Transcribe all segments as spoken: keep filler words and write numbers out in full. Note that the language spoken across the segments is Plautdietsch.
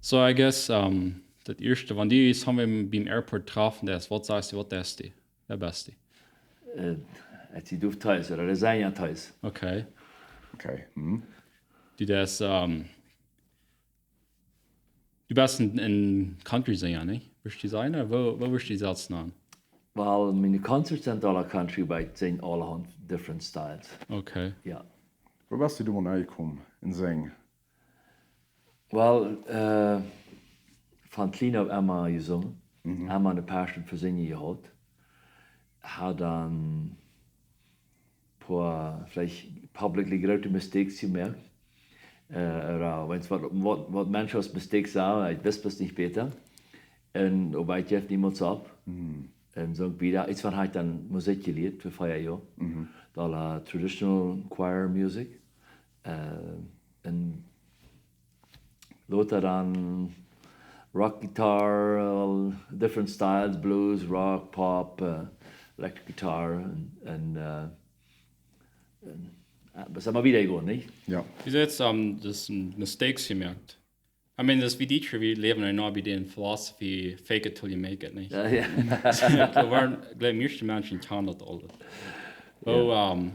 So, I guess, um, daut ieeschte, wan dee ons biem Airport träfen, daut es, waut sajchst du, waut deist du? Wäa best du? Äh, Ekj sie doa tus, ooda dee sent jo tus. Okay. Okay. Hm. Du deist, um, du best een, een Country-Sinja, nich? Wurscht du sajen, ooda woo, woo wurscht du die selfst nanen? Well, miene Concerts sent aule Country, oba ekj sinj aulahaunt different styles. Okay. Jo. Woo best du doa aunjekomen en Sinjen? Well, äh, von kjlien auf emma jesungen. Emma eene Passion fa Sinjen jehaut. Haud dan poa, veleicht publicly groote mistakes jemoakt. Äh, ooda wan waut, waut, waut Menschen aus mistakes sagen, ekj wist daut nich bäta. Un oba ekj jeef niemols opp. Un sunk wieda. Ieescht haud ekj dan Musikj jelieet fa vea Joa. Doa, äh, traditional choir music. Äh, un lota dan rock guitar, all different styles, blues, rock, pop, äh, electric guitar un, un, äh, un, äh, waut emma wieda jegonen, nich? Jo. Du sajchst, um, daut du mistakes jemoakt. I mean, daut es wie Dietsche, wie läwen en, no, wie dee philosophy, fake it till you make it, nich? Jo, jo. Doa wieren, jleew ekj, mieeschte Menschen kjanen daut aul. Woo, um,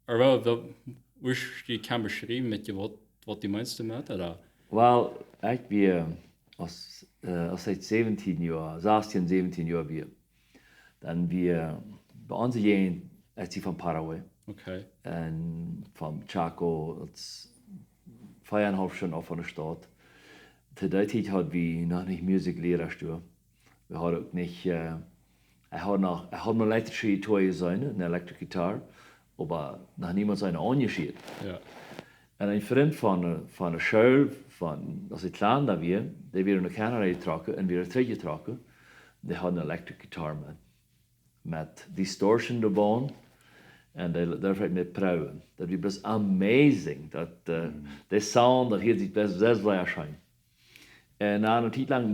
ooda woo, woo, wurscht du kaun beschriewen met je waut, waut du meenst doamet, ooda? Well, ekj wia, aus, äh, aus ekj säwentieen Joa, sastieen, säwentieen Joa wia, dan wia, bie ons hia, ekj sie von Paraguay. Okay. Un von Chaco, daut es veaunhaulf Stunden auf von de Staut. To dee Tiet haud wie noch nich Musikjliera doa. Wie hauden uk nich, äh, ekj haud noch, ekj haud mol elektrische Gitarre jeseenen, eene electric guitar, oba noch niemols eene aunjeschieet. Jo. Un een Frint von, von de School, von, aus ekj kjlien doa wia, dee wia no Kanada jetrocken un wia trigj jetrocken. Dee haud eene electric guitar met, met distortion doabennen. Un dee, doa deed ekj met proowen. Daut wia bloos amazing. Daut, äh, de sound, daut hieed sikj bloos sea, sea scheen. Un no eene Tiet lang,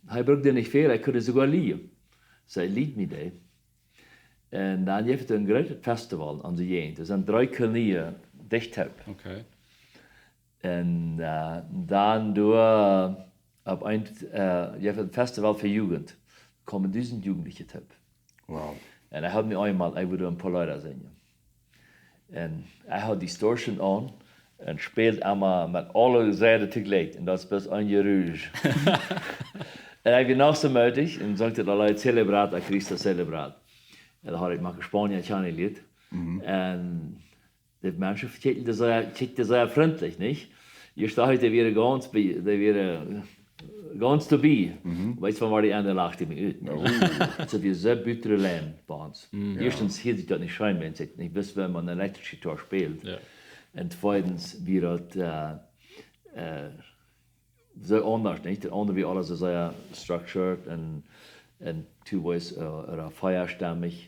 hee brukt nich väl, hee kunn soogoa lieen. See lieed mie dee. Un dan jeef et een grootet Festival aun de Jäajent. Doa sent dree Kolonien dicht opp. Okay. Un, äh, dan doa opp een, äh, jeef et een Festival fa Jugend. Kjeemen dusent Jugendliche opp. Wow. Un hee haud mie eemol, hee wull een poa Leeda sinjen. Un hee haud distortion aun un späld emma met aule Sieden toojlikj. Un daut es bloos een Jerusch. Un ekj wia noch soo mootich un sunk daut Leet Celebrat a Cristo Celebrat. Un doa haud ekj Marco Spanja kjanen jelieet. Un de Menschen kjikjten sea, kjikjten sea frintlich, nich? Hia stach ekj, dee wieren gaunz, be- dee wieren gaunz doabie. Weetst von wua dee aun de lachten, dee mie ut. Daut wia sea bittre Leiden bie ons. Ieeschtens hieed sikj daut nich scheen, wan ekj nich wist, woo maun eene elektrische Gitarr spält. Jo. Un tweedens wia daut, äh, äh, soo aundasch, nich? Daut aundre wia aules soo sea structured un, un to ways, äh, ooda veastämmich.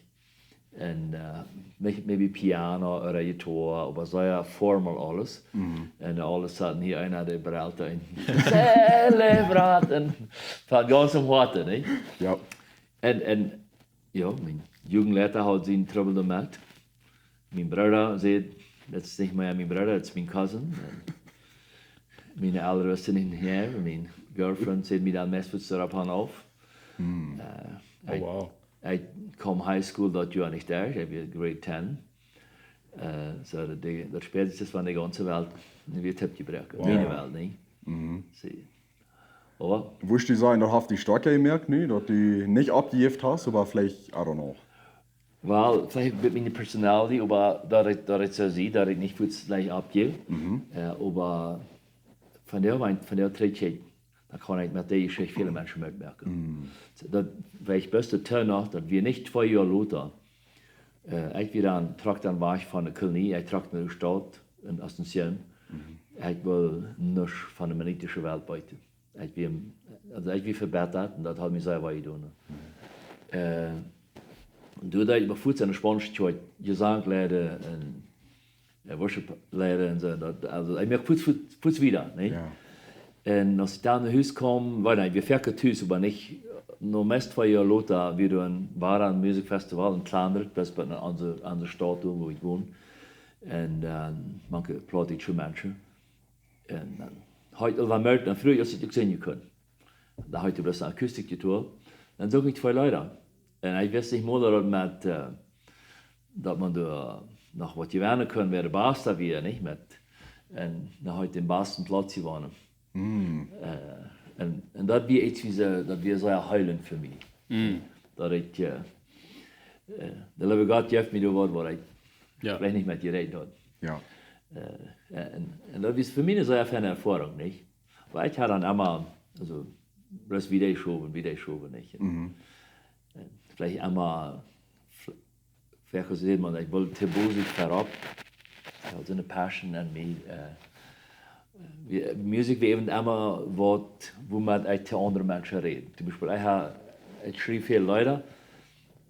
Un, äh, nich, maybe Piano ooda Gitarr, oba sea formal aules. Un aules haud hia eena, dee brellt un Celebrat un von gaunzem Hoaten, nich? Jo. Un, un, jo, mien Jugendleiter haud sienen Trubbel doamet. Mien Brooda säd, daut es nich mea mien Brooda, daut es mien Cousin. Un miene Elren wisten nich mea, mien Girlfriend säd mie dan meist waut doaropp aun auf. Äh, Oh, wow. Ekj kjeem High School daut Joa nich derch, ekj wia Grade ten. Äh, soo daut, dee, daut spält sikj von de gaunze Welt, wia toopjebroaken. Miene Welt, nich? See. Oba Wurscht du sajen, daut haft die stoakja jemoakt nu, daut du nich oppjejäft hast, oba veleicht, I don't know. Well, veleicht met miene personality, oba daut ekj, daut ekj soo sie, daut ekj nich fuaz jlikj oppjeef. Äh, oba von doa, von doa trigj, dan kaun ekj met dee Jeschicht väle Menschen Moot moaken. Daut wia daut baste Turn noch, daut wia nich twee Joa lota. Äh, ekj wia dan, trock dan wajch von de Kolonie, ekj trock no de Staut en Asunción. Ekj wull nuscht von de mennonitische Welt weeten. Ekj wia, aulsoo ekj wia vebittat un daut haud mie sea wee jedonen. Äh, un doa deed ekj mie fuaz aun de spaunsche Kjoakj Jesank lieren un, äh, worship lieren un soo. Daut, aulsoo, ekj moak fuaz, fuaz, fuaz wieda, nä? Jo. Un aus ekj dan no Hus kjeem, well, nä, wie foaken tus, oba nich, no meist twee Joa lota, wie deeden, wieren aun een Musikfestival en Kjlandret, daut es bie onse, onse Staut, wua ekj won. Un, äh, mank plautdietsche Menschen. Un dan haud ekj aul waut jemoakt, dan fruach ekj aus ekj uk sinjen kunn. Dan haud ekj bloos ne Akustikgitarr. Dan sunk ekj twee Leeda. Un ekj wist nich mol daut daut met, äh, daut maun doa noch waut jewennen kunn, wäa de Bass wia, nich? Met, un dan haud ekj dän Bass Plauz jewonnen. Äh, un, un daut wia eent, wia soo, daut wia sea heelent fa mie. Daut ekj, äh, äh, de leewe Gott jeef mie doa waut, waut ekj veleicht nich met jerät haud. Jo. Äh, un, un daut wia fa mie eene sea feine Erfoarunk, nich? Oba ekj haud dan emma, aulsoo, bloos wieda jeschowen, wieda jeschowen, nich? Un, äh, veleicht emma, v-, veleicht jesajcht, maun, ekj wull to bosich verop. Ekj haud soone Passion en mie, äh, wie, Musikj wia äwent emma waut, wuamet ekj to aundre Menschen räd. Toom Biespel, ekj ha, ekj schriew väl Leeda.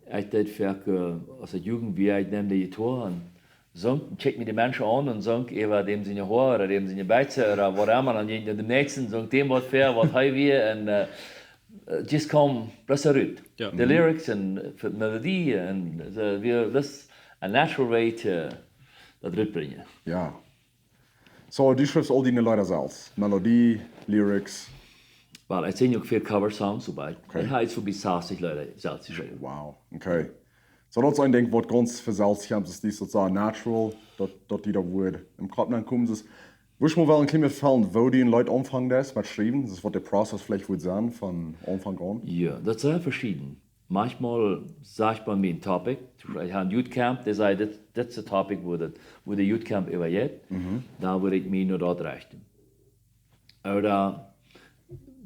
Ekj deed foaken, äh, aus ekj jung wia, ekj neem de Gitarr un sunk, kjikjt mie de Menschen aun un sunk äwa däm siene Hoa ooda däm siene Beekjse ooda whatever, un dan jinkj ekj no däm näakjsten, sunk däm waut väa, waut hee wia, un, äh, äh, just kaum bloos rut. Jo. De Lyrics un, äh, Melodie un soo, wia bloos a natural way to daut rutbrinjen. Jo. Soo, du schriefst aul diene Leeda selfst? Melodie, Lyrics? Well, ekj sinj uk väl Cover-Songs, oba ekj, ekj ha eent fa bie sastich Leeda selfst jeschräwen. Wow, okay. Soo, daut es een Dinkj waut gaunz von selfst kjemt, es dee soo natural, daut, daut die daut Wuat em Kopp nenkomen es. Wurscht mie wel een kjlien bät vetalen, woo du een Leet aunfangen deist met schriewen? Es waut de Prozess veleicht wudd sennen von Aunfank aun? Jo, daut es sea veschieden. Maunchmol sach ekj bie mie een Topic, toom Biespel, ekj ha een Youth Camp, dee säd, dit, dit es de Topic, wua daut, wua de Youth Camp äwa jeit, dan wudd ekj mie no daut rechten. Ooda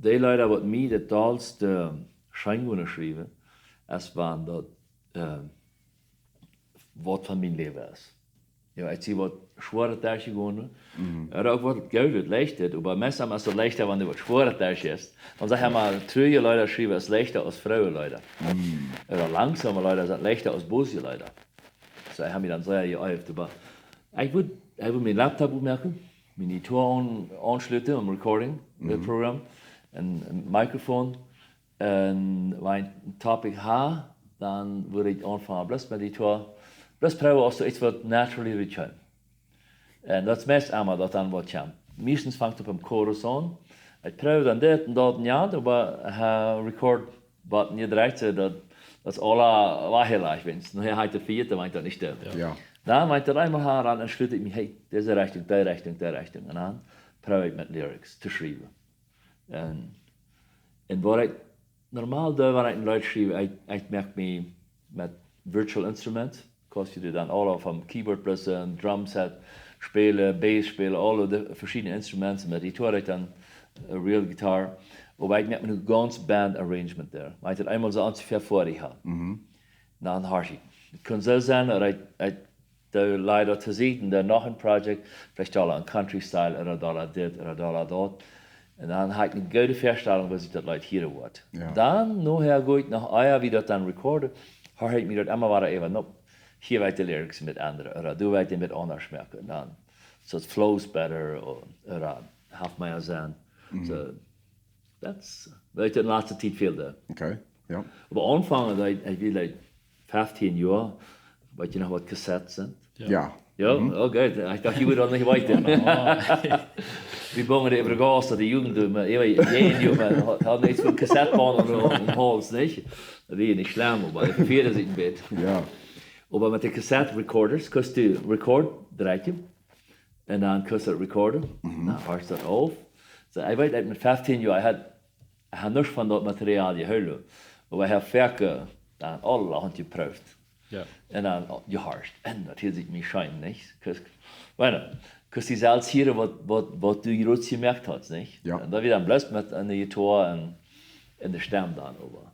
dee Leeda waut mie daut dollste scheen wudden schriewen, es wan daut, äh, waut von mien Läwen es. Jo, ekj sie waut Schwoaret derchjegonen. Ooda uk waut Goodet, Leichtet, oba meist es daut leichta, wan du waut Schwoaret derchjeist. Dan saj ekj emma, truarje Leeda schriewen es leichta aus froaje Leeda. Ooda langsome Leeda sent leichta aus bosje Leeda. Soo, ekj ha mie dan sea jeeeft, oba ekj wudd, ekj wudd mien Laptop opmoaken, miene Gitarr aun-, aunschluten, een Recording, äh, Programm, een, een Mikrofon, un wan ekj een Topic ha, dan wudd ekj aunfangen, bloos met de Gitarr, bloos proowen aus doa eent waut naturally rut kjemt. Un daut es meist emma daut dan waut kjemt. Meistens fangt daut opp een Chorus aun. Ekj proow dan dit un daut un jant, oba, äh, Record Button hia rajchts, soo daut, daut es aula wajchjelajcht, wiels nohäa haft daut vejäten, wan ekj daut nich doo. Jo. Jo. Dan, wan ekj daut eemol ha, dan entschlut ekj mie, hey, dise Rechtunk, dee Rechtunk, dee Rechtunk. Un dan proow ekj met Lyrics to schriewen. Un, un waut ekj normal doo, wan ekj een Leet schriew, ekj, ekj moak mie met virtual instrument, kaust du dan aula vom Keyboard plus een Drum Set spälen, Bass spälen, aule de veschiedne Instrumenten, met Gitarr dan, äh, real guitar. Oba ekj moak mie een gaunz Band Arrangement doa. Wan ekj daut eemol soo onjefäa foadich ha. Dan horch ekj. Daut kaun soo sennen, daut ekj, ekj doo Leeda to sied, dan noch een Project, veleicht aul een Country Style, ooda doa dit, ooda doa daut. Un dan ha ekj eene goode Väastalunk, woo sikj daut Leet hieren woat. Jo. Dan, nohäa go ekj noch, ah jo, woo daut dan recorden, horch ekj mie daut emma wada äwa, no, hia woa ekj de Lyrics een bät endren, ooda doa woa ekj dee een bät aundasch moaken. Dan, so it flows better, ooda, ooda haft mea Senn. So, Daut, daut ekj de latste Tiet väl doo. Okay, jo. Oba aunfangen, daut ekj, ekj wia, like, feftieen Joa, weetst du noch waut Cassettes sent? Jo. Jo? Okay, ekj docht, jie wudden daut nich weeten. Wie bungen de äwrije Gäste, de Jugend, oba äwa, jie, jie, haud, haud nuscht von Kassettband aun, aun Hauls, nich? Daut wia nich schlemm, oba daut vieed sikj een bät. Jo. Oba met de Cassette Recorders, kaust du Record drekjen. Un dan kaust du recorden. Dan horchst daut auf. So, ekj weet, ekj met feftieen Joa, ekj haud, ekj haud nuscht von daut Material jehieet. Oba ekj hab foaken, äh, dan aulahaunt jeprooft. Jo. Un dan, oh, jehorcht. Un daut hieed sikj mie scheen, nich? Kaust, bueno, kaust die selfst hieren waut, waut, waut du jrods jemoakt hast, nich? Jo. Un daut wia dan bloos met eene Gitarr un, un de Stemm dan äwa.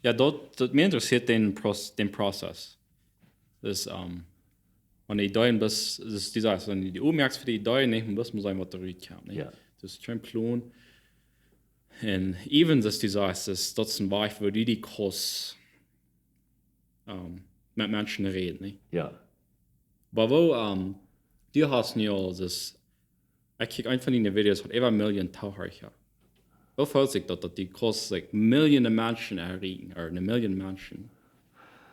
Jo, daut, daut mie interesseet dän Proz-, dän Prozess. Dus, ähm, wan de Ideen bloos, dus du sajchst, wan du die opmoakst fa de Ideen, nich, dan bloos mott sennen waut doa rutkjemt, nich? Jo. Dus kjeen Plon. Un even, dus du sajchst, dus daut es een Wajch, woo du die kaust, ähm, met Menschen räden, nich? Jo. Oba woo, ähm, du hast nu aul, dus, ekj kjikj, eent von diene Videos haud äwa een Million Toohorcha. Woo felt sikj daut, daut du kaust, like, Millionen Menschen erreichen, ooda eene Million Menschen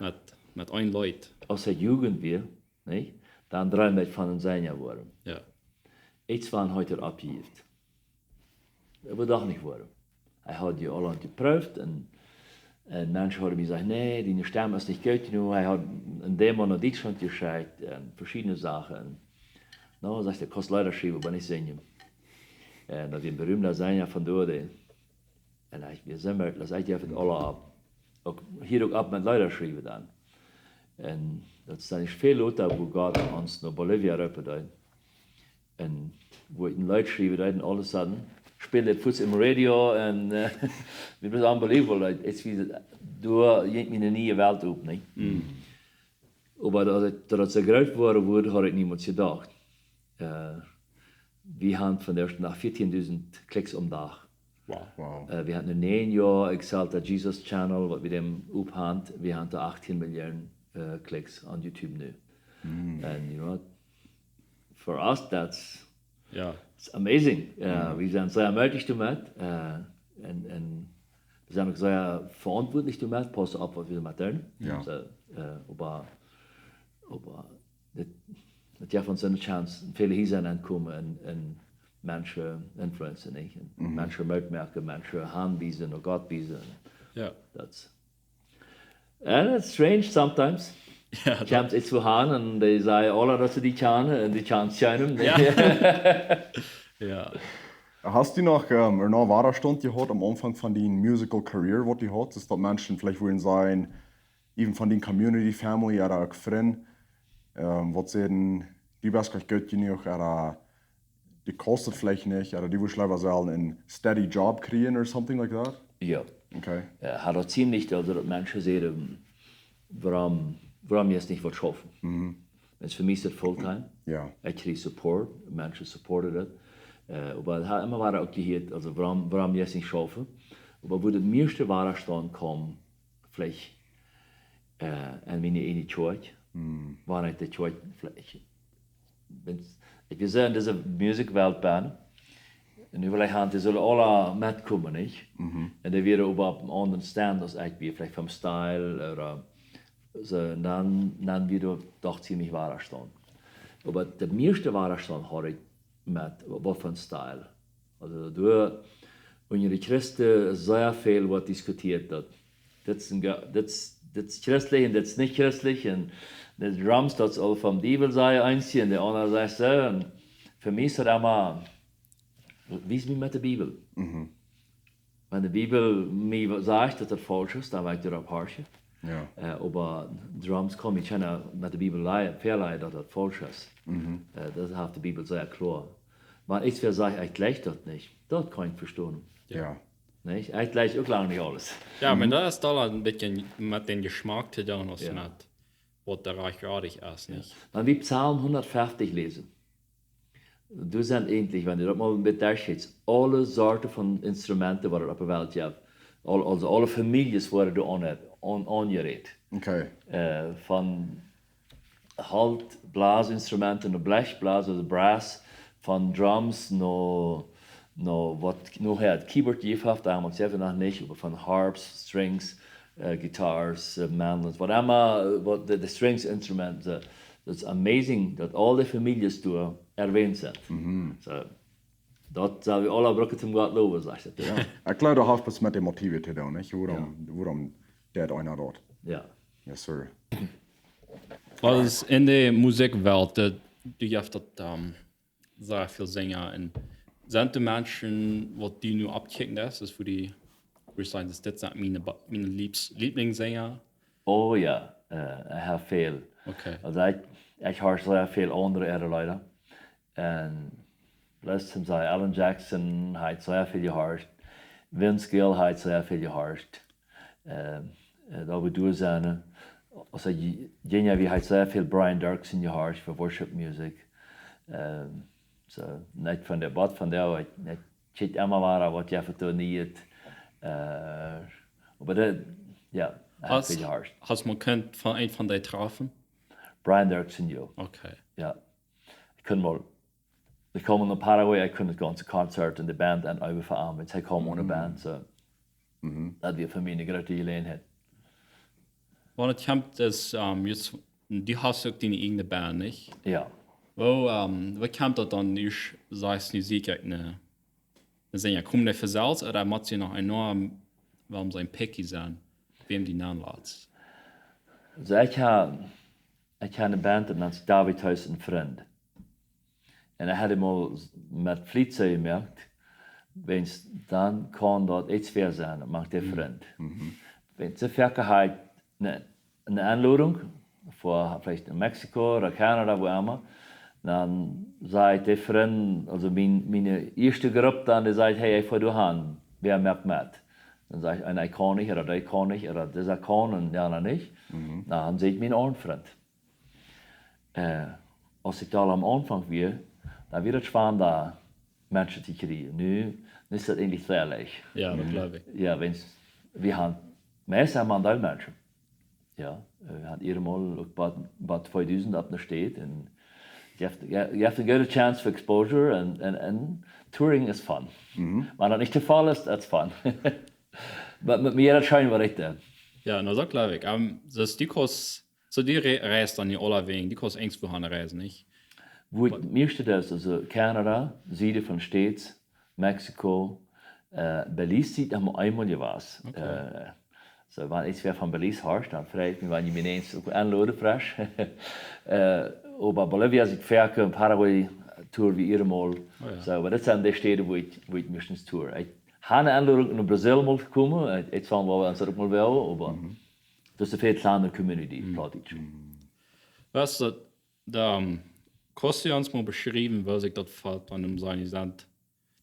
met, met een Leet? Aus ekj Jugend wia, nich? Dan dreemd ekj von een Senja woaren. Jo. Eets wan haud hee oppjejäft. Daut wudd doch nich woaren. Hee haud je aul aun jeprooft un, un Menschen hauden mie jesajcht: "Nä, diene Stemm es nich goot jenuach." Hee haud een Demo no Dietschlaunt jeschekjt un veschiedne Sachen. Un, no, sajcht hee, kaust Leeda schriewen, oba nich sinjen. Un daut wia een berühmda Senja von doa, dee Un ekj, wie sent, daut ekj jeef et aul opp. Uk, hieed uk opp met Leeda schriewen dan. Un daut es dan nich väl lota, woo Gott ons no Bolivia roopen deed. Un woo ekj een Leet schriewen deed, un all of a sudden späld et fuaz em Radio un, äh, daut wia unbelievable. Daut es, wie, doa jinkj mie eene niee Welt op, nich? Oba daut et, daut et soo groot woaren wudd, haud ekj niemols jedocht. Äh, wie haben von de ieeschte Dach vieetiendusent Klicks aum Dach. Wow. Wow. Äh, wie haben nu näajen Joa Exalted Jesus Channel, waut wie dan opp haben, wie haben doa achtieen Millionen, äh, Klicks aun YouTube nu. And you know, for us, that's Ja. It's amazing. Äh, wie sent sea mootich doamet. Äh, un, un wie sent uk sea veauntwuatlich doamet, paussen opp, waut wie doamet doonen. Ja. Soo, äh, oba, oba daut, daut jeft ons eene Chance, väle hia sent aunkomen un, un Menschen influencen, nich? Un Menschen Moot moaken, Menschen hanwiesen, no Gott wiesen. Ja. That's And it's strange sometimes. Ja, daut Kjemst eets wua han un dee sajen aula, daut see die kjanen un dee kjanen kjeenen, nich? Ja. Ja. Hast du noch, ähm, noch Wadastaunt jehaut aum Aunfank von diene musical career, waut du haudst? Es daut Menschen veleicht wudden sajen, even von diene community, family, ooda uk Frind, ähm, waut säden, du best nich goot jenuach, ooda du kaust et veleicht nich, ooda du wurscht leewa sellen een steady job kjrieen or something like that? Jo. Okay. Jo, haud daut ziemlich, aulsoo daut Menschen säden, wuarom, wuarom jie nich waut schaufen? Mhm. Daut es fa mie es daut full-time. Jo. Ekj kjrie Support, Menschen supporten daut. Äh, oba ekj hab emma wada uk jehieet, aulsoo wuarom, wuarom jie nich schaufen? Oba wua daut mieeschte Wadastaunt kjemt, veleicht, äh, aun miene ieejne Kjoakj. Mhm. Wan ekj de Kjoakj veleicht Wan ekj, wie sent en dise Musikwelt bennen, un veleicht han, dee sullen aula metkomen, nich? Mhm. Un dee wieren oba opp eenen aundren Stand aus ekj wia, veleicht vom Style ooda soo, un dan, dan wia doa doch ziemlich Wadastaunt. Oba daut mieeschte Wadastaunt haud ekj met, waut fa Style. Aulsoo, doa, unja de Christen sea väl woat diskutieet, daut dit es een Ge-, dit es, dit es christlich un dit es nich christlich, un de Drums, daut es aul vom Diewel, sajen eenje, un de aundre sajen soo, un fa mie es daut emma, wies mie met de Bibel. Mhm. Wan de Bibel mie sajcht, daut daut faulsch es, dan woa ekj doaropp horchen. Jo. Äh, oba Drums kaun mie kjeena met de Bibel lea-, väaleajen, daut daut faulsch es. Mhm. Äh, daut haft de Bibel sea kloa. Wan ekj wan sajcht, ekj jleich daut nich, daut kaun ekj vestonen. Jo. Nich? Ekj jleich uk lang nich aules. Jo, oba daut haft aul een bät met dän Jeschmak to doonen, aus Jo. met waut doa rajcht es, Jo. nich? Wan wie Psalm hundatfeftich läsen, doa sent eejentlich, wan du daut mol een bät derchkjikjst, aule Sorten von Instrumenten, waut et opp de Welt jeft. Aul-, aulsoo aule Famieljes woaren doa aun-, aun-, aunjerät. Okay. Äh, von Holtblasinstrumenten, no Blechblas, aulsoo brass, von Drums, no, no waut, no hee daut Keyboard jejäft haft, domols jeft et noch nich, oba von Harps, Strings, äh, Guitars, äh, Mandolins, waut emma, äh, waut de, de Strings Instrumenten, daut es amazing, daut aul de Famieljes doa erwähnt sent. Mhm. Soo, daut sell wie aula brucken toom Gott lowen, sajcht et. Jo. Ekj jleew, daut haft waut met de Motiven to doonen, nich? Wuarom, Jo. wuarom deit eena daut? Jo. Yes, sir. Waut es en de Musikwelt, äh, du jefst daut, ähm, sea väl Senja. Un sent doa Menschen, waut die nu oppkjikjen, daut es, wua du, wua du sajchst, daut sent miene Ba-, miene Liebs-, Lieblingssenja? Oh jo, äh, ekj hab väl. Okay. Aulsoo ekj, ekj horch sea väl aundre äare Leeda. Un letztens saj ekj Alan Jackson, hab ekj sea väl jehorcht. Vince Gill hab ekj sea väl jehorcht. Ähm, äh, daut wudd doa sennen, äh, aulsoo, je-, jinja wia hab ekj sea väl Brian Doerksen jehorcht fa worship music. Ähm, soo, nich von de, waut von de, ekj, ekj kjikj emma wada, waut jie fa doa nieet. Äh, oba daut, jo, hab ekj väl jehorcht. Hast du mol kjennen von een von dee trafen? Brian Doerksen, jo. Okay. Jo. Ekj kunn mol, ekj kaum no Paraguay, ekj kunn daut gaunze Konzert un de Band aun äwa veramen, wan hee kaum one Band, soo. Mhm. Daut wia fa mie eene groote Jeläajenheit. Wan et kjemt, es, ähm, jie, du hast uk diene ieejne Band, nich? Jo. Woo, ähm, woo kjemt daut dan, du sajchst, nu sie ekj ne, ne Sinja, kjemt dee von selfst, ooda mott see noch enorm, wuarom soo een picky sennen, wäm du nenlatst? Soo, ekj ha, ekj ha ne Band, daut nant sikj David Huis un Frind. Un ekj haud mol met Fliet soo jemoakt, wiels dan kaun daut ieescht wäa sennen, daut moakt de Frind. Wiels soo foaken ha ekj ne, ne Enlodunk, fa veleicht en Mexiko ooda Kanada, woo emma. Dan saj ekj de Frind, aulsoo mien, miene ieeschte Grupp dan, dee sajcht: "Hey, ekj foa doa han, wäa moakt met?" Dan saj ekj: "Eena kaun nich, ooda dee kaun nich, ooda disa kaun un dee aundra nich." Dan saj ekj: "Mien aundren Frind." Äh, aus ekj doa aum Aunfank wia, dan wia daut schwoa, doa Menschen to kjrieen. Nu, nu es daut eejentlich sea leicht. Jo, daut jleew ekj. Jo, wiels, wie han, meist han wie een Deel Menschen. Jo, äh, wie han hia mol uk bie, bie tweedusent opp ne Städ. Un je haft, je, je haft ne goode Chance for exposure un, un, un touring is fun. Wan daut nich too väl es, daut es fun. Oba met mie daut scheen, waut ekj deed. Jo, nu daut jleew ekj. Ähm, soo du kaust, soo du re-, reist dan je aulawäajen, du kaust eent wua han reisen, nich? Wua ekj mieeschte deed, aulsoo Kanada, Siede von States, Mexiko, äh, Belize sie ekj mau eemol jewast. Okay. Äh, soo, wan ekj wäa von Belize horcht, dan frei ekj mie, wan jie mie eent uk enloden, fresch. Äh, oba Bolivia sie ekj foaken, Paraguay tour wie hia mol. Oh jo. Soo, oba daut sent de Städen, wua ekj, wua ekj meistens tour. Ekj ha ne Enlodunk, no Brasil mol to komen, ekj, ekj saj, wua wie ons uk mol wellen, oba daut es ne väl kjlandre Community, Plautdietsche. Weetst du, dan, ähm, kaust du ons mol beschriewen, woo sikj daut felt, wan du soo sent,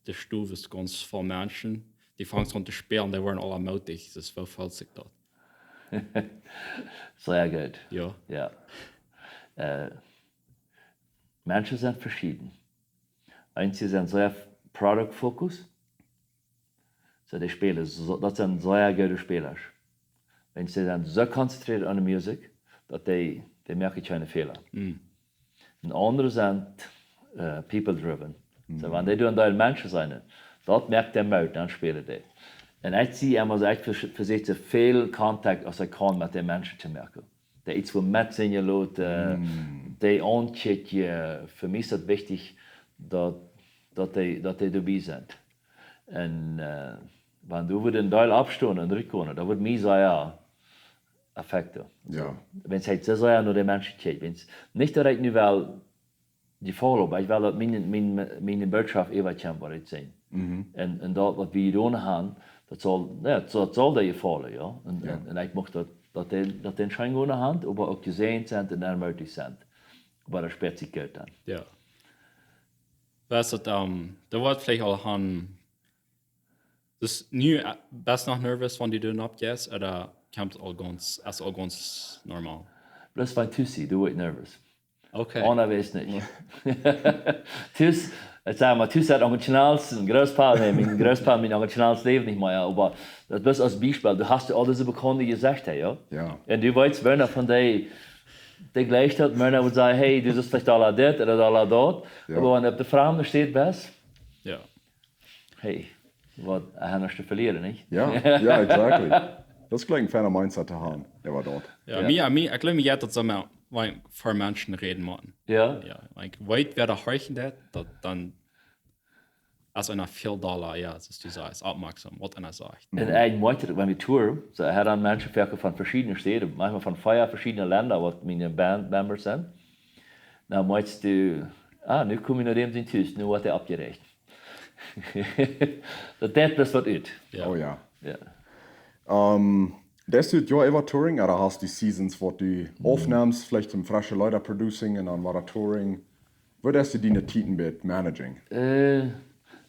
de Stow es gaunz voll Menschen, du fangst aun to spälen, dee woaren aula moodich, soo woo felt sikj daut? Sea goot. Jo. Jo. Äh, Menschen sent veschieden. Eenje sent sea product focused. Soo, dee spälen, soo, daut sent sea goode Späla. Eenje sent soo concentrated on the music, daut dee, dee moaken kjeene Fäla. Un aundre sent, äh, people driven. Soo, wan dee doa een Deel Menschen sennen, daut moakt dee moot, dan spälen dee. Un ekj sie emma soo, ekj vers-, vesäkj soo väl Kontakt aus ekj kaun met de Menschen to moaken. Dee eent wua metsinjen loten, dee aunkjikjen, fa mie es daut wichtich, daut, daut dee, daut dee doabie sent. Un, äh, wan du wudst een Deel aufstonen un trigj komen, daut wudd mie sea affecten. Jo. Wan ekj soo sea no de Menschen kjikj, wan, nich daut ekj nu well die follow, oba ekj well daut miene, miene, miene Bootschoft äwakjemt, waut ekj saj. Un, un daut waut wie jedonen haben, daut saul, jo, daut saul, daut saul die follow, jo. Un, Jo. un, un ekj mucht daut, daut dee, daut dee scheen jedonen haben, oba uk jesäajent sent un ermutigt sent. Oba daut spält sikj goot dan. Jo. Weetst du, ähm, daut woat veleicht aul han, dus nu, äh, best noch nervös, wan du doa oppjeist, ooda kjemt aul gaunz, es aul gaunz normal? Bloos bie Tussi, doa woa ekj nervös. Okay. Aundasch nich. Tus, ekj saj mau, Tus haft am kjnalst, un Grootpa, nä, mien Grootpa, mien Onkel Kjnals läft nich mea, oba daut es aus Biespel, du hast aul dise bekaunde Jesecha, jo? Jo. Un du weetst, wan eena von dee, dee jleicht daut, wan eena woat sajen, hey, du sitst veleicht aul dit ooda aul daut, Jo. oba wan du opp de Framde Städ best, Jo. hey, waut, äh, hast du to velieren, nich? Jo, jo, exactly. Daut es jlikj een feina mindset to haben, äwa daut. Jo, mie, mie, ekj jleew, mie jeit daut soo mau, like, fa Menschen räden, Maun. Jo. Jo, like, weet wäa doa horchen deit, daut dan, aus eena väl dolla, jo, soo aus du sajchst, oppmoakjsom, waut eena sajcht. Un ekj moak daut, wan wie touren, soo, ekj hab dan Menschen foaken von veschiedne Städen, maunchmol von vea veschiedne Lenda, waut miene Bandmembers sent. Dan moakst du, ah, nu kom ekj no däm sien Tus, nu woat hee oppjerajcht. Daut deit bloos waut ut. Jo. Oh jo. Jo. Ähm, deist du daut Joa äwa Touring, ooda hast du Seasons, wua du oppnemst, veleicht een fresche Leeda producing un dan wada Touring? Woo deist du diene Tiet bie managing? Äh,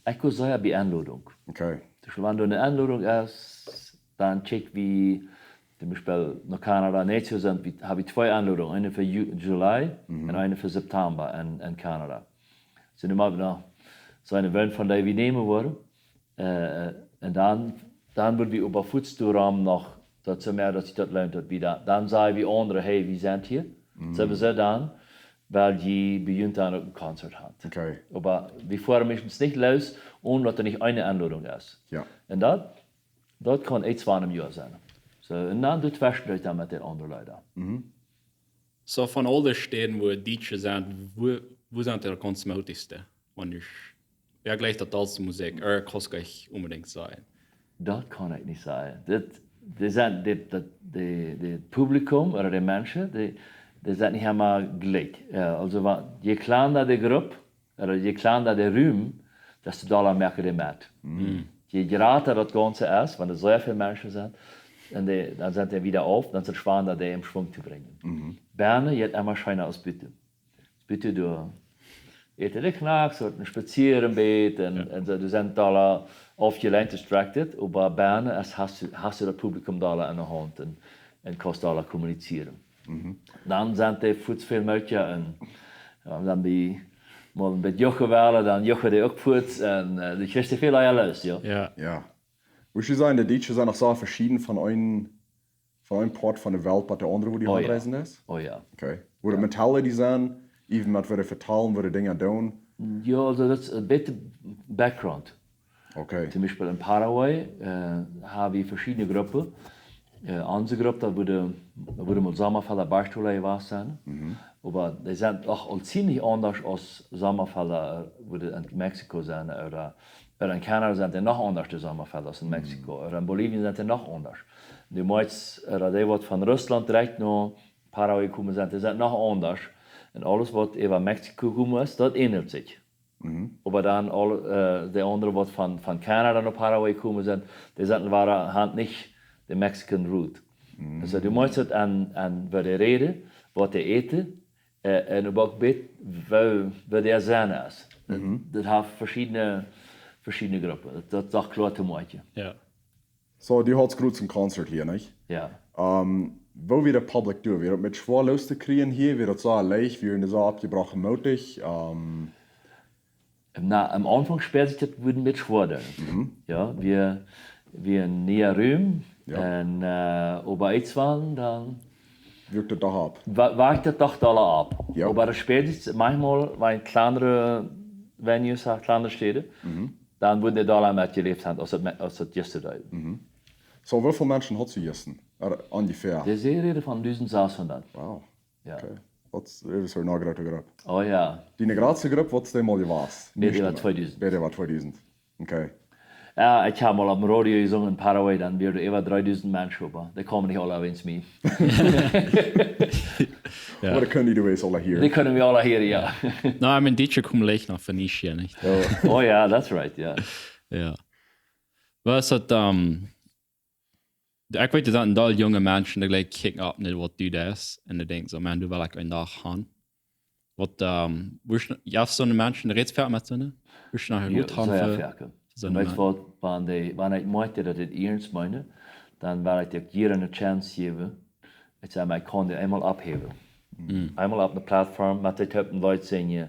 ekj go sea bie Enlodunk. Okay. Dus wan doa ne Enlodunk es, dan check wie, toom Biespel no Kanada, nä, soo sent wie, hab wie twee Enlodungen, eene fa Ju-, Juli un eene fa September en, en Kanada. Soo, nu mott wie noch seenen, wäa von dee wie nämen woaren. Äh, un dan, dan woa wie äwa Futs doarom noch, daut soo mea, daut sikj daut lohnt, daut wie dan, dan saj wie aundre, hey, wie sent hia. Soo wie sent dan, wiels jie bie junt dan uk een Konzert haben. Okay. Oba wie foaren meistens nich loos, onen daut doa nich eene Enlodunk es. Jo. Un daut, daut kaun eent, twee em Joa sennen. Soo, un dan doa tweschen doa dan met de aundre Leeda. Soo von aul de Städen, wua Dietsche sent, wua, Woo sent dee gaunz moodichste? Wan du, wäa jleicht daut dollste Musikj? Ooda kaust du nich onbedinjt sajen? Daut kaun ekj nich sajen. Dit, dee sent, dit, daut, dee, dee Publikum ooda dee Menschen, dee, dee sent nich emma jlikj. Jo, aulsoo, wa-, je kjlanda de Grupp, ooda je kjlanda de Rum, desto dolla moaken dee met. Je jrata daut Gaunze es, wan doa sea väl Menschen sent, un dee, dan sent dee wada auf, dan es et schwoa, dee em Schwunk to brinjen. Bennen jeit emma scheena aus buten. Buten doa. Äten de Knacks, ooda een Spazieren bät, un, un soo, dee sent dolla aufjelenkjt, distracted, oba bennen es, hast du, hast du daut Publikum dolla aun de Haunt un, un kaust dolla kommunizieren. Dan sent dee fuaz väl moodja un, jo, dan bie, mol een bät juchen wellen, dan juchen dee uk fuaz un, äh, du kjrichst dee väl leeja loos, jo. Jo. Jo. Wudd jie sajen, de Dietsche sent noch soo veschieden von een, von een Poat von de Welt bat de aundre, wua du hanreisen deist? Oh jo. Okay. Woo de Metale dee sent, even met woo dee vetalen, woo dee Dinja doonen? Jo, aulsoo daut es een bät Background. Okay. Toom Biespel en Paraguay, äh, ha wie veschiedne Gruppen. Äh, onse Grupp, daut wudd, daut wudd mol Sommafelda Barstola jewast sennen. Oba dee sent doch aul ziemlich aundasch aus Sommafelda, äh, wudd en Mexiko sennen, ooda, ooda en Kanada sent dee noch aundasch, de Sommafelda, aus en Mexiko. Ooda en Bolivien sent dee noch aundasch. Du motst, ooda dee waut von Russlaunt direkt no Paraguay jekomen sent, dee sent noch aundasch. Un aules waut äwa Mexiko jekomen es, daut endat sikj. Oba dan aul, äh, de aundre waut von, von Kanada no Paraguay jekomen sent, dee sent, wieren, han nich de Mexican route. Aulsoo, du motst et aun, aun woo dee räden, waut dee äten, äh, un uk bät woo, woo dee sennen es. Daut, daut haft veschiedne, veschiedne Gruppen. Daut, daut es doch kloa to moakjen. Jo. Soo, du hast jrod een Concert hia, nich? Jo. Ähm, woo wia de Public doa? Wia daut met schwoa loos to kjrieen hia? Wia daut soo leicht? Wia daut soo aufjebroaken moodich? Ähm, Na, aum Aunfank späld sikj daut een bät schwoa. Jo, wie, wie een niea Rum. Jo. Un, äh, oba irjentwann, dan Wirkjt daut doch auf? wa-, werkjt daut doch dolla auf. Jo. Oba daut späld sikj maunchmol, wan kjlandre Venues, kjlandre Städen, dan wudden dee dolla met jeläft haben, aus daut me-, aus daut jistren deed. Soo, woo väl Menschen haud jie jistren? Äh, ungefähr. Dee säd, räden von dusent sechshundat. Wow. Jo. Okay. Daut es, daut es een groote Grupp. Oh jo. Dee jratste Grupp, waut es dee mol jewast? Bät äwa tweedusent. Bät äwa tweedusent. Okay. Jo, ekj hab mol oppem Radio jesungen en Paraguay, dan wieren doa äwa dreedusent Menschen, oba dee kjeemen nich aula wäajens mie. Jo. Oba dee kjennen dee aula hieren. Dee kjennen wie aula hieren, jo. Na, I mean, Dietsche kjeemen leicht no Venetië, nich? Oh jo, that's right, jo. Jo. Waut es daut, ähm, ekj weet, doa sent een deel junge Menschen, dee jlikj kjikjen opp no waut du deist, un dee denkjen soo, Maun, doa well ekj een Dach gonen. Waut, ähm, woo es, jie haben soone Menschen, dee räden väl met soone? Woo es noch een Jo, Rot haben sea fa väl. soone Weetst Men- waut, wan dee, wan ekj moakj daut et iernst meenen, dan wudd ekj dee uk jieren eene Chance jäwen. Ekj saj, oba ekj kaun dee eemol opphäwen. Eemol opp eene Plattform, met dee Typen Leet sinjen,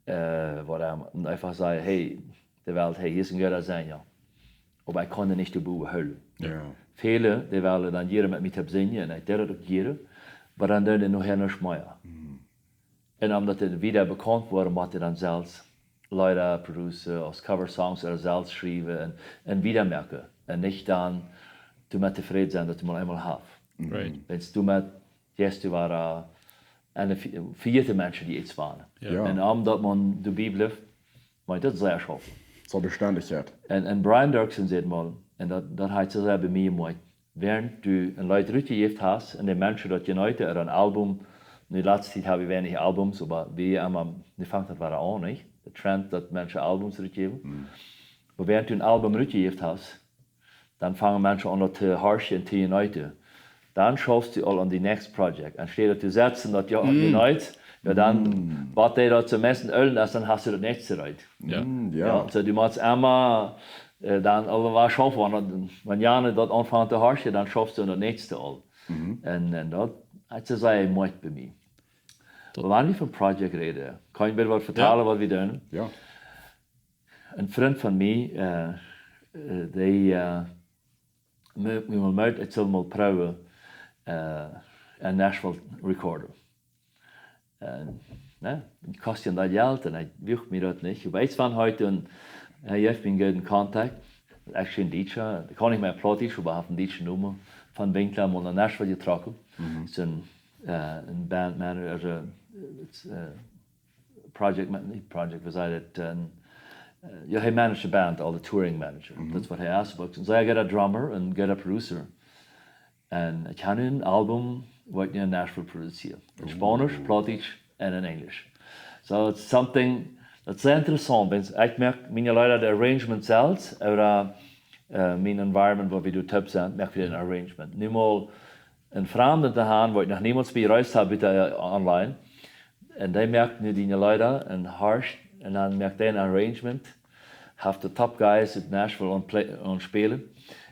äh, waut dan eefach sajen, hey, de Welt, hey, hia es een gooda Sänja. Oba ekj kaun dee nich doabie hoolen. Jo. Väle, dee wellen dan jieren met mie toop sinjen, un ekj deed daut uk jieren, oba dan doonen dee nohäa nuscht mea. Un omdaut dee wada bekaunt worden, mott dee dan selfst Leeda producen, aus Cover-Songs ooda selfst schriewen un, un wada moaken. Un nich dan doamet tofräd sennen, daut dee mol eemol haben. Right. Wan du doamet jeist, du wia, äh, een ve-, vejieten Menschen, dee irjentwaut. Jo. Jo. Un omdaut maun doabie blift, meent daut sea schaufen. Soo Bestendichkjeit. Un, un Brian Doerksen säd mol, un daut, daut haft soo sea bie mie jemoakt, wäarent du een Leet rutjejäft hast un de Menschen daut jeneeten ooda een Album, nu latste Tiet hab wie weinich Albums, oba wie emma, nu fangt daut wada aun, nich? De Trend, daut Menschen Albums rutjäwen. Oba wäarent du een Album rutjejäft hast, dan fangen Menschen aun daut to horchen un to jeneeten. Dan schaufst du aul aun dee next Project. Enne Städ daut du setst un daut jo jeneet, jo, dan, waut dee daut soo meist en Ölen es, dan hast du daut näakjste reed. Jo. Mm, jo. Jo, soo du motst emma, äh, dan aul waut schaufen, wan, wan jane daut aunfangen to horchen, dan schaufst du daut näakjste aul. Un, un daut haft soo sea jemoakt bie mie. Oba wan wie von Project räden, kaun ekj een bät waut vetalen, waut wie doonen? Jo. Een Frint von mie, äh, äh, dee, äh, mie, mie mol meed, ekj sull mol proowen, äh, en Nashville recorden. Un, nä, daut kost je daut Jelt un ekj wull mie daut nich. Oba ekj wia hia un hee jeef mie een gooden Kontakt. Actually een Dietscha, ekj kaun nich mea Plautdietsch, oba haft een dietschen Nomen. Von Winkler mol no Nashville jetrocken. Es een, äh, een Bandmanager, aulsoo, äh, project, ma-, nich project, woo sajcht daut, een, eh, jo, hee managed de Band, aul de touring manager. Mhm. Daut es waut hee es, oba soo hee es een gooda drummer un gooda producer. Un ekj hab nu een Album, waut ekj nu en Nashville produzieed. En Spaunisch, Plautdietsch un en Enjlisch. So, it's something, daut es sea interessaunt, wiels ekj moak miene Leeda, de arrangement selfst, ooda, eh, mien environment, wua wie doa toop sent, moak wie een arrangement. Nu mol een Framden to haben, wua ekj noch niemols bie jereist hab, bitte, eh, online. Un dee moakt nu diene Leeda un horcht, un dan moakt hee een arrangement. Haft de top guys en Nashville aun play-, aun spälen,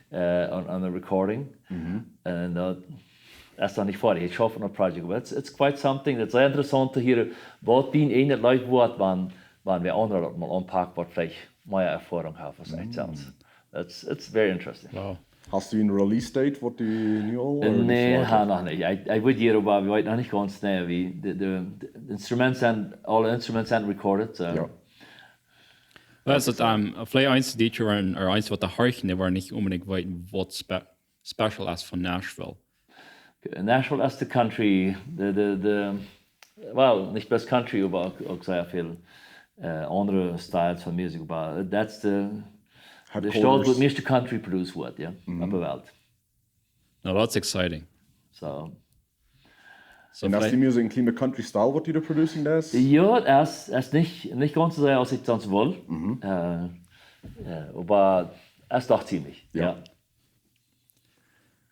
eh, aun, aun de recording. Mhm. Un daut es dan nich foadich. Ekj schauf aun een project. But it's, it's quite something. Daut es sea interessaunt to hieren, waut dien eejnet Leet woat, wan, wan wäa aundra daut mol aunpakt, waut veleicht mea Erfoarunk haft aus ekj selfst. That's, it's very interesting. Wow. Hast du een Release Date, waut du nu aul, ooda nich? Nä, ha, noch nich. Ekj, ekj weet hia, oba wie weeten noch nich gaunz nä, woo de, de, de Instrumenten sent, aule Instrumenten sent recorded, so. Jo. Well, es daut, ehm, veleicht eent, dee woaren, ooda eent waut de horchen, dee woaren nich onbedinjt weeten, waut spe-, special es von Nashville. Nashville es de Country, de, de, de, well, nich bloos Country, oba uk, uk sea väl, eh, aundre Styles von Musikj, oba daut es de, de Staut, wua daut mieeschte Country produced woat, jo, opp de Welt. Now that's exciting. So. So un es veleicht dee Musikj een kjlien bät Country Style, waut du doa producing deist? Jo, daut es, es nich, nich gaunz soo sea aus ekj sonst wull. Mhm. Eh, eh, oba es doch ziemlich, jo. Jo.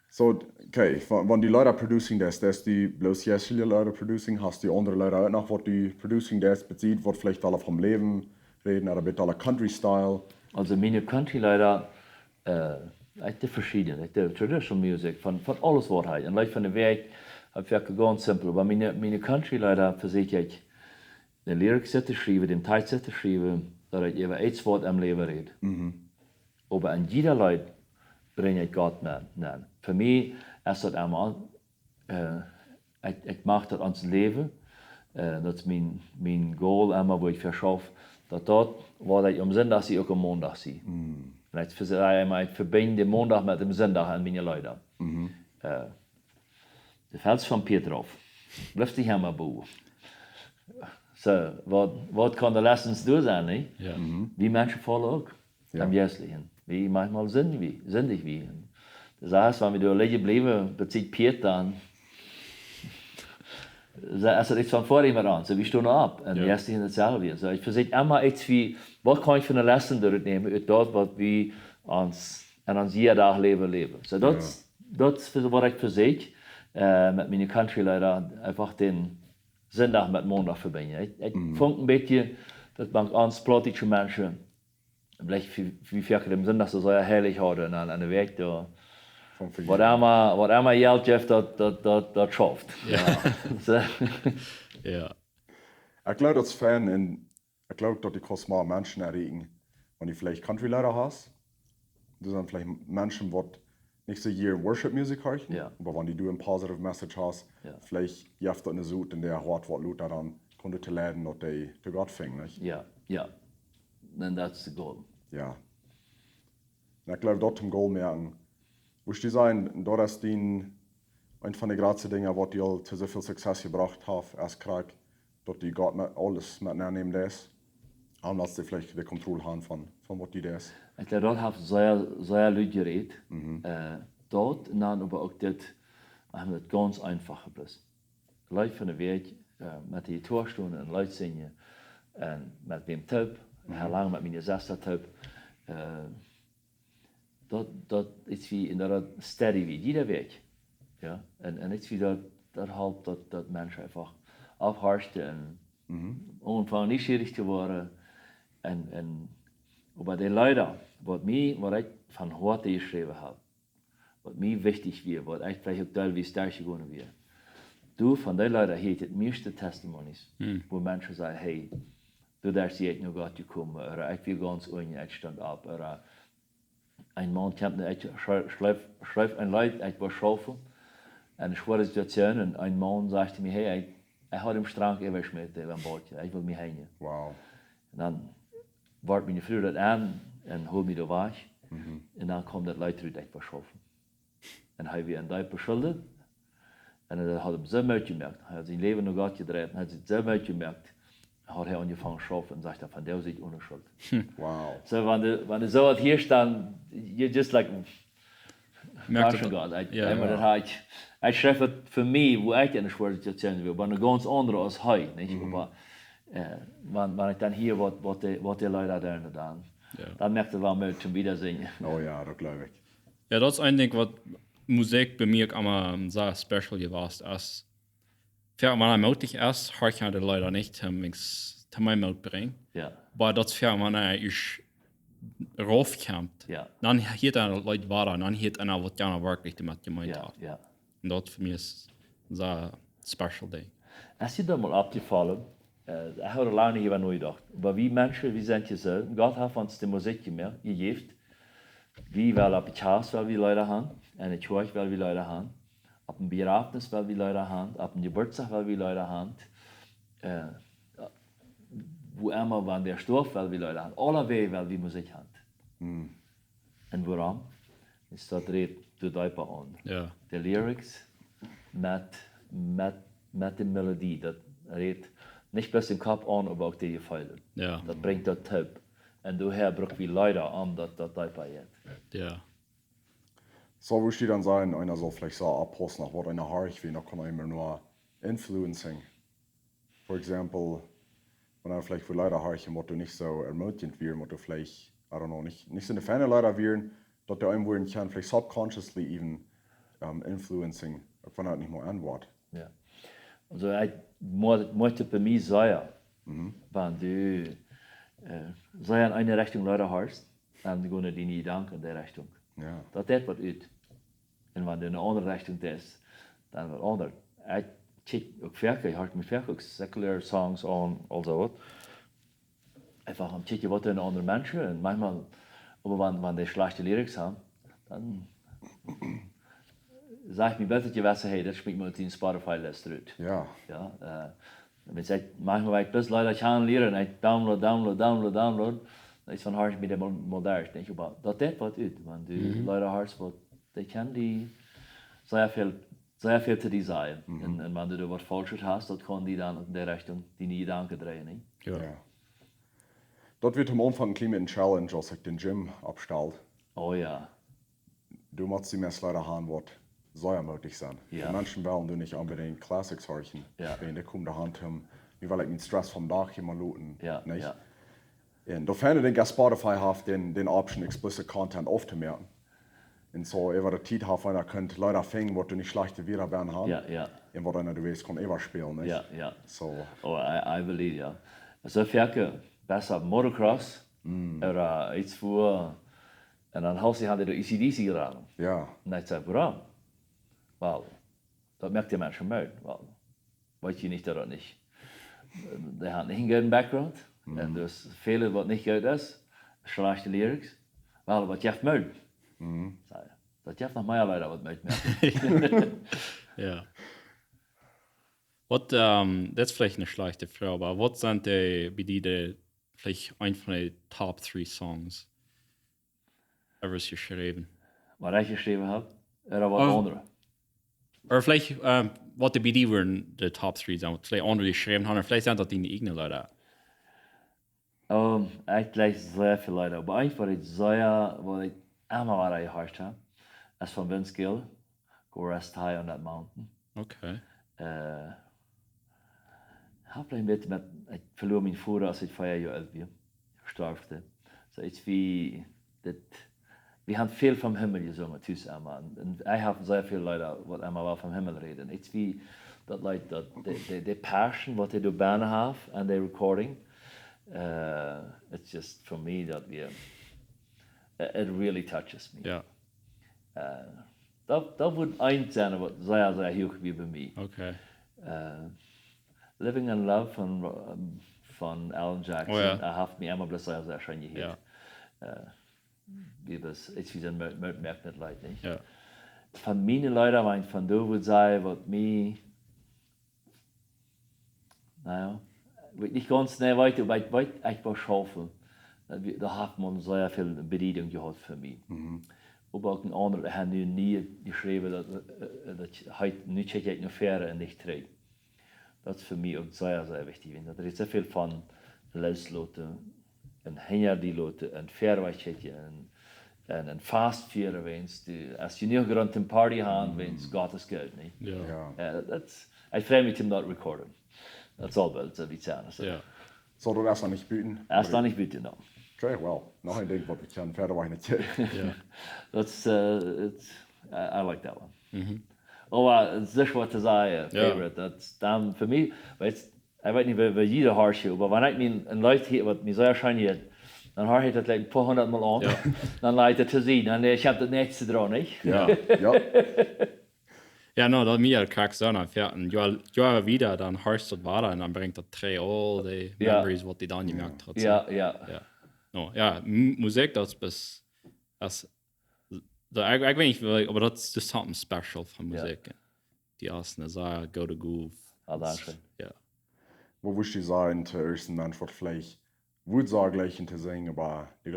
So, okay, wa-, wan du Leeda producing deist, deist du bloos jeistliche Leeda producing, hast du aundre Leeda uk noch, waut du producing deist, besied, waut veleicht aule vom Läwen räden, ooda bät aule Country Style? Also, miene Country Leeda, eh, ekj doo veschiedne, ekj doo traditional music, von, von aules waut hee. Un Leet von de Wäakj, hab ekj gaunz simpel, oba miene, miene Country Leeda vesäkj ekj de Lyrics to schriewen, dän Text to schriewen, daut ekj äwa eent waut em Läwen räd. Mhm. Oba en jieda Leet brinj ekj Gott nenn, nenn. Fa mie es daut emma, eh, ekj, ekj mach daut aun daut Läwen, eh, daut es mien, mien goal emma, wua ekj fa schauf, daut daut, waut ekj aum Sindach sie, uk aum Mondach sie. Mm. Un ekj vesäkj emma, ekj vebinj dän Mondach met dän Sindach en miene Leeda. Mhm. Eh, de Fels von Petrov. Blift nich emma bowen. So, waut, waut kaun de Lessons doa sennen, nich? Jo. Mhm. Wie Menschen faulen uk. Jo. Em Jeistlichen. Wie maunchmol sindich wie, sindich wie. Daut es, wan wie doa lidjen bliewen, besied Piet dan. So, es daut eent von väa emma aun. So, wie stonen opp. Un jo. Jeistlich daut selwje. So, ekj vesäkj emma eent, woo, waut kaun ekj fa eene Lesson doarout nämen, ut daut, waut wie ons, en ons jieda Dach Läwen läwen. So, daut, jo, daut es waut ekj vesäkj, eh, met miene Country Leeda, eefach dän Sindach met Mondach vebinjen. Ekj, ekj, mhm, funk een bät, daut mank ons plautdietsche Menschen, veleicht wie, wie foaken dän Sindach soo sea heilich hauden un aun, aun de Wäakj doa. Von waut emma, waut emma Jelt jeft, daut, daut, daut, daut schauft. Jo. So. Jo. Ekj gloow, daut es fein un ekj gloow, daut du kaust mea Menschen erreichen, wan du veleicht Country Leeda hast. Daut sent veleicht Menschen, waut nich soo jieren Worship Music horchen, jo, oba wan du een positive Message hast, jo, veleicht jeft daut een Sot en äa Hoat, waut luta dan kaun doatoo leiden, daut dee to Gott finjen, nich? Jo, jo. And that's the goal. Jo. Un ekj gloow, daut toom Goal moaken. Wurscht du sajen, daut es dien, eent von de jratste Dinja, waut die aul to soo väl Success jebrocht haft, es krakjt, daut du Gott met aules met nenn nämen deist, aunstaut veleicht de Kontroll haben von, von waut du deist. Ekj gloow, daut haft sea, sea Lied jerät. Mhm. Eh, daut, un dan oba uk dit, wie haben daut gaunz eefach bloos. Leet von de Wäakj, eh, met de Jittoa stonen un Leet sinjen. Un met wäm toop, mhm, hia lang met miene Sesta toop. Eh, daut, daut es wie en daut steady wie, jieda Wäakj. Jo, un, un es wie daut, daut halpt daut, daut Menschen eefach oppmuntren un, mhm, aunfangen nieschierich to woaren. Un, un, oba de Leeda, waut mie, waut ekj von Hoaten jeschräwen hab, waut mie wichtich wia, waut ekj veleicht uk deelwies derchjegonen wia. Doa von dee Leeda hia ekj daut mieeschte Testimonies, hm, wua Menschen sajen, hey, doa sie ekj no Gott jekomen, ooda ekj wia gaunz unjen, ekj stunt opp, ooda een Maun kjeem, ekj schrie-, schreef, schreef een Leet, ekj wia schaufen, un et wia eene Situation, un een Maun säd to mie, hey, ekj, ekj haud dän Strunk äwajeschmäten, äwa een Boot, ekj wull mie henjen. Wow. Un dan wort miene Fru daut aun un hold mie doa wajch. Mhm. Un dan kjeem daut Leet trigj, ekj wia schaufen. Un hee wia en deepe Schulden. Un daut haud am soo Moot jemoakt. Hee haud sien Läwen no Gott jedreit. Hee haud sikj soo Moot jemoakt. haud hee aunjefongen schaufen un sajcht, von doa sitt ohne Schult. Wow. So, wan du, wan du soo waut hia staut, you just like, Merkt Gosh, daut- Gott, ekj, Ja. ekj, daut haud ekj, ekj schreef et fa mie, woo ekj enne schwoare Situation wia, oba eene gaunz aundre aus hee, nich? Oba, äh, wan, wan ekj dan hia waut, waut de, waut de Leeda doonen dan, Ja. dan moakt et wel Moot toom wieda sinjen. Oh jo, daut jleew ekj. Jo, daut es een Dinkj waut Musikj bie mie uk emma soo special jewast es. Jo, wan et mootich es, hia ekj de Leeda nich, om mie, om mie Moot brinjen. Jo, Oba daut es jo, wan et ieescht rauf kjemt, jo, dan hieet eena daut Leet wada, dan hieet eena waut eena werkjlich doamet jemeent jo, haft. jo. Un daut fa mie es een soo special Dinkj. Es die daut mol oppjefollen, äh, ekj haud lang nich äwa nojedocht, oba wie Menschen, wie sent hia soo, Gott haft ons de Musikj jema-, jejäft, wie wellen opp de Kjast, well wie Leeda han, enne Kjoakj, well wie Leeda han, opp een Bejrafnis, well wie Leeda han, opp een Jeburtsdach, well wie Leeda han, äh, woo emma, wan wäa stoaft, well wie Leeda han, aulawäajen well wie Musikj han. Un wuarom? Es daut rät doa deepa aun. Jo. De Lyrics met, met, met de Melodie, daut rät nich bloos dän Kopp aun, oba uk de Jefeelen. Jo. Daut brinjt daut toop. Un doahäa bruck wie Leeda, om daut, daut deepa jeit. Jo. Soo, woo es daut dan, eena saul veleicht soo oppaussen, no waut eena horcht, wiels dan kaun eena mau influencing. For example, wan eena veleicht fa Leeda horcht, waut doa nich soo ermutigend wieren, waut doa veleicht, I don't know, nich, nich soo feine Leeda wieren, daut dee eenem wudden kjennen, veleicht subconsciously even, um, influencing, wan daut nich mea aun woat. Jo. Aulsoo, ekj mo-, moakt et bie mie sea, wan du, äh, sea en eene Rechtunk Leeda horchst, dan gonen diene Jedanken en dee Rechtunk. Jo. Daut deit waut ut. Un wan du en eene aundre Rechtunk deist, dan waut aundret. Ekj kjikj uk foaken, ekj horch mie foaken uk secular songs aun, aulsoo waut. Eefach om to kjikjen, waut doonen aundre Menschen. Un maunchmol, oba wan, wan dee schlajchte Lyrics han, dan saj ekj mie bie daut jewesse, hey, daut schmiet mie ut de Spotify-List rut. Jo. Jo, äh, wan ekj, maunchmol woa ekj bloos Leeda kjanen lieren, ekj download, download, download, download. Dan es von Hart mie dee mol, mol derch, denkj ekj, oba daut deit waut ut, wan du Leeda horchst, waut, dee kjennen die sea väl, sea väl to die sajen. Un, un wan du doa waut Faulschet hast, daut kaun die dan en dee Rechtunk diene Jedanken dreien, nich? Jo. Jo. Daut wia aum Aunfank een kjlien bät een Challenge, aus ekj dän Gym oppstald. Oh jo. Du motst die mea Leeda han, waut sea mootich sent. Jo. De Menschen wellen doa nich onbedinjt Classics horchen. Jo. Un dee komen doa han om, nu well ekj mien Stress vom Dach hia mol loten, Jo, nich? Jo. Un doa fenne, denkj ekj, Spotify haft dän, dän Option explicit Content auftomoaken. Un soo äwa de Tiet haft eena kunt Leeda finjen, waut doa nich schlajchte Wieed bie han. Jo, jo. Un waut eena doa wist kaun äwaspälen, nich? Jo, jo. Soo. Oh, I, I believe, jo. Soo foaken, best opp Motocross, ooda eent wua, un dan hast du, han dee doa A C D C jeraden. Jo. Un ekj saj, wuarom? Well, daut moakt de Menschen moot. Well, weet jie nich, daut daut nich, dee han nich eenen gooden Background. Un doa es väl waut nich goot es, schlajchte Lyrics. Well, waut jeft Moot? Saj, daut jeft noch mea Leeda waut Moot moaken. Jo. Waut, ähm, daut es veleicht eene schlajchte Froag, oba waut sent de, bie die de, veleicht een von de top three Songs ever jeschräwen? Waut ekj jeschräwen hab, ooda waut Oh. aundre? Ooda veleicht, ähm, waut de bie die wudden de top three sennen, waut veleicht aundre jeschräwen han, ooda veleicht sent daut diene ieejne Leeda. Ähm, ekj jlikj sea väl Leeda, oba eent waut ekj sea, waut ekj emma wada jehorcht hab, es von Vince Gill, Go Rest High on That Mountain. Okay. Äh, haft veleicht met, met, ekj veloa mienen Voda, aus ekj fief Joa oolt wia. Storf hee. Soo, ekj, wie, dit, wie han väl vom Himmel jesungen, tus emma. Un, un ekj hab sea väl Leeda, waut emma wada vom Himmel räden. Ekj, wie, daut Leet, daut, de, de, de Passion, waut hee doa bennen haft aun de Recording, äh, it's just for me, daut wia, it really touches me. Jo. Äh, daut, daut wudd eent sennen, waut sea, sea huach wia bie mie. Okay. Äh, Living in Love von, ähm, von Alan Jackson, Oh jo. Daut haft mie emma bloos sea, sea scheen jehieet. Jo. Äh, wie daut, ekj, wie sent Moot, Moot moaken daut Leet, nich? Jo. Von miene Leeda, wan ekj von doa wudd sajen, waut mie, na jo, weet nich gaunz, nä, weet, oba ekj weet, ekj wudd schaufen. Daut wia, doa haft maun sea väl Bediedunk jehaut fa mie. Oba uk een aundret, ekj hab nu nie jeschräwen, daut, äh, daut heet, nu kjikj ekj no väaren un nich trigj. Daut es fa mie uk sea, sea wichtich, wiels daut rät soo väl von loosloten un hinja die loten un verwoats kjikjen un, un, un fast fieren, wiels du, aus du jenuach Grunt to party hast, wiels Gott es goot, nich? Jo. Jo. Jo, daut, daut, ekj frei mie om daut to recorden. Daut saul boolt soo wiet sennen, soo. Jo. Soo, daut es noch nich buten? Daut es noch nich buten, nä. Okay, well, noch een Dinkj waut wie kjennen wieda wajch nich. Jo. Daut es, eh, it's, I, I like that one. Mhm. Oba, daut es waut to sajen, Jo. Favorite. Daut es dan fa mie, weetst, ekj weet nich, woo, woo jieda horcht, oba wan ekj mie een Leet hia, waut mie sea scheen hieet, dan horch ekj daut Leet een poa hundat Mol aun. Jo. Dan laj ekj daut to sied, dan, eh, ekj hab daut näakjste draun, nich? Jo. Jo. Jo, no, daut mie krakjt soo, dan, jo, un jo, jo, wieda, dan horchst du daut wada un dan brinjt daut trigj aul dee Jo. memories waut du dan jemoakt hast. Jo, jo. Jo. No, jo, M-, Musikj, daut es bes-, es, daut, ekj, ekj weet nich, oba daut es just something special von Jo. Musikj. Dee es een sea gooda Groove. Ah, dankscheen. Jo. Waut wurscht du sajen to een Mensch waut veleicht wudd sajen jleichen to sinjen, oba dee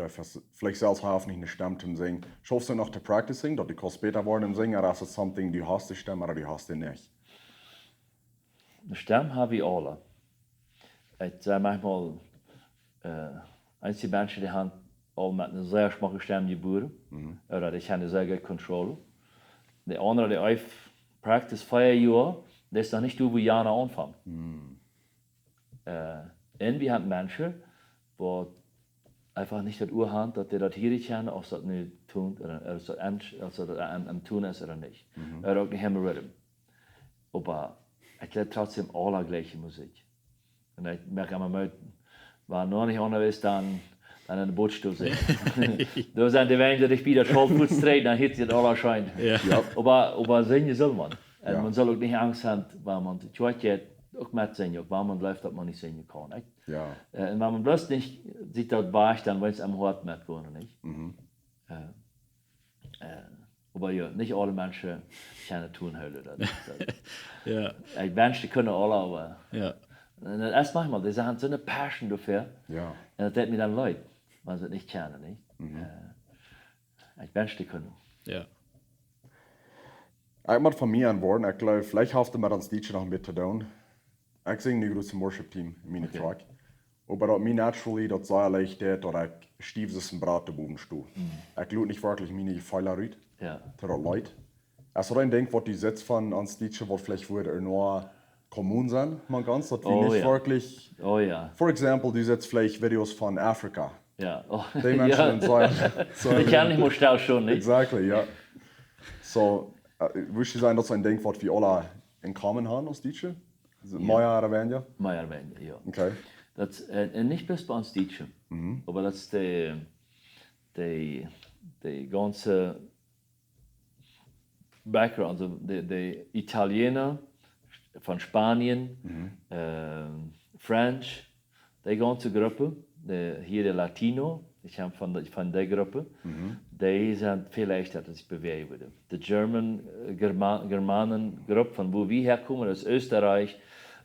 veleicht selfst haft nich eene Stemm to sinjen? Schaufst du noch to practicing, daut du kaust bäta woaren em Sinjen, ooda es daut something, du hast de Stemm, ooda du hast dee nich? Eene Stemm hab wie aule. Ekj saj maunchmol, eh, eenje Menschen, dee sent aul met eene sea schmocke Stemm jebuaren, Mhm. ooda dee kjennen sea goot controllen. De aundre, dee haft practice vea Joa, dee es noch nich doa, wua jana aunfangt. Mhm. Eh, un wie haben Menschen, waut eefach nich daut Oa haben, daut dee daut hieren kjennen, aus daut nu toont, ooda aus daut am, aus daut am, am toon es ooda nich. Mhm. Ooda uk nich em Rhythm. Oba ekj leew trotzdäm aule jleiche Musikj. Un ekj moak emma Moot, wan noch nich aundret es, dan, dan en de Bootstool setten. Doa sent dee weinje, dee bie daut Schaultfuts träden, dan hieet daut aula scheen. Jo. Jo. Oba, oba sinjen saul maun. Un Jo. maun saul uk nich Angst haben, wan maun to Kjoakj jeit, uk met sinjen, uk wan maun jleeft, daut maun nich sinjen kaun, nä? Jo. Eh, un wan maun bloos nich sitt daut wajch, dan woat et em Hoat met wonen, nich? Mhm. Eh, eh, oba jo, nich aule Menschen kjennen Toon hoolen, daut, daut Jo. Ekj wensch, dee kunnen aule, oba Jo. un daut es maunchmol, dee haben soone Passion doafäa. Jo. Un daut deit mie dan leet, wan see daut nich kjennen, nich? Mhm. Eh, ekj wensch, dee kunnen. Jo. Ekj mott von mie aun woaren, ekj jleew, veleicht haft et met ons Dietsche noch een bät to doonen. Ekj sinj nu jroz em Worship Team en miene Okay. Kjoakj. Oba daut mie naturally daut sea leicht deit, daut ekj stiew aus een Broot doa bowen sto. Mhm. Ekj lot nich werkjlich miene Jefeelen rut. Jo. To daut Leet. Es daut een Dinkj, waut du sitst von ons Dietsche, waut veleicht wudd ea noch common sennen, maun kaun daut wie Oh, nich jo. werkjlich Oh, jo. For example, du sitst veleicht Videos von Afrika. Jo. Oh, Dee Menschen jo. sent sea, sea Ekj kaun nich mea stell schon, nich? Exactly, jo. So, eh, wurscht du sajen, daut es een Dinkj, waut wie aule in common haben aus Dietsche? Jo. Mea ooda weinja? Mea ooda weinja, jo. Okay. Daut, eh, un nich bloos bie ons Dietsche. Mhm. Oba daut es de, de, de gaunze Background, aulsoo de, de Italieena von Spanien, Mhm. eh, French, dee gaunze Grupp, de, hia de Latino, ekj hab von de, von dee Grupp, Mhm. dee sent väl leichta, daut see bewäajen wudden. De German, eh, Germa-, Germanen Grupp, von wua wie häakomen, daut es Österreich,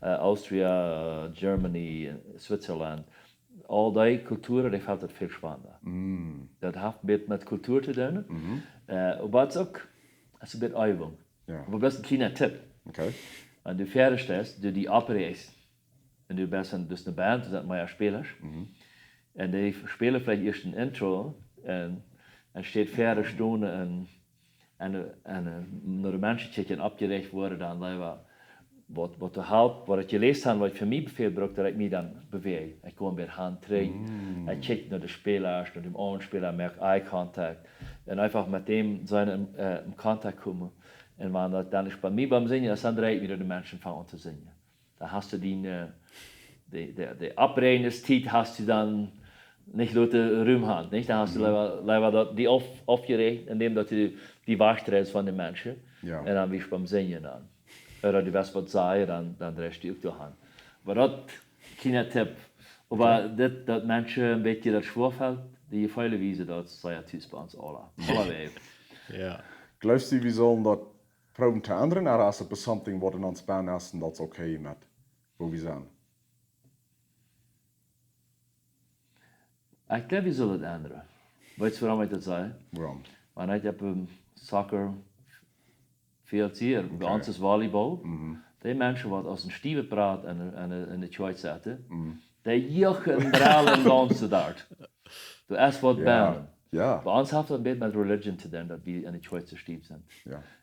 eh, Austria, Germany, Switzerland. Aul dee Kulturen, dee felt daut väl spannenda. Mm. Daut haft een bät met Kultur to doonen. Mhm. Eh, oba et es uk, et es een bät Eewunk. Jo. Oba daut es een kjliena Tipp. Okay. Wan du väa steist, du die opreechst, un du best een, dus ne Band, doa sent mea Späla. Mhm. Un dee spälen veleicht ieescht een Intro, un, un steit väa stonen un, un, un, eh, no de Menschen kjikjen oppjerecht woaren, dan leewa waut, waut de Help, waut ekj jeläst hab, waut fa mie väl brukt, daut ekj mie dan bewäaj. Ekj go een bät han trigj. Mm. Ekj kjikj no de Späla, no dän aundren Späla, moak eye contact. Un eefach met däm sennen, eh, en Kontakt komen. Un wan daut dan es bie mie biem Sinjen, dan drei ekj mie no de Menschen, fang aun to sinjen. Dan hast du dee, eh, de, de, de Oprechtungstiet hast du dan nich loten Rum han, nich? Dan hast du Mhm. leewa, leewa daut, die auf-, aufjerecht, endäm daut du die wajchdreist von de Menschen. Jo. Un dan best biem Sinjen dan. Ooda du west waut sajen, dan, dan dreist du uk doahan. Oba daut, kjliena Tipp. Oba Okay. dit, daut Menschen een bät daut schwoa felt, dee Jefeelen wiesen, daut es sea typisch bie ons aule. Aule Wäaj. Jo. Jleefst du, wie sellen daut proowen to endren, ooda es et something waut en ons bennen es un daut es okay met woo wie sent? Ekj jleew, wie sellen et endren. Weetst du, wuarom ekj daut saj? Wuarom? Wan ekj opp een Soccer Field sie, bie Okay. ons es Volleyball, Mhm. De Menschen, waut aus een stievet Brot en, en, en de Kjoakj sitten, dee juchen, brellen, daunzen doa. Doa es waut benne. Bie ons haft daut een bät met religion to doonen, daut wie en de Kjoakj soo stief sent.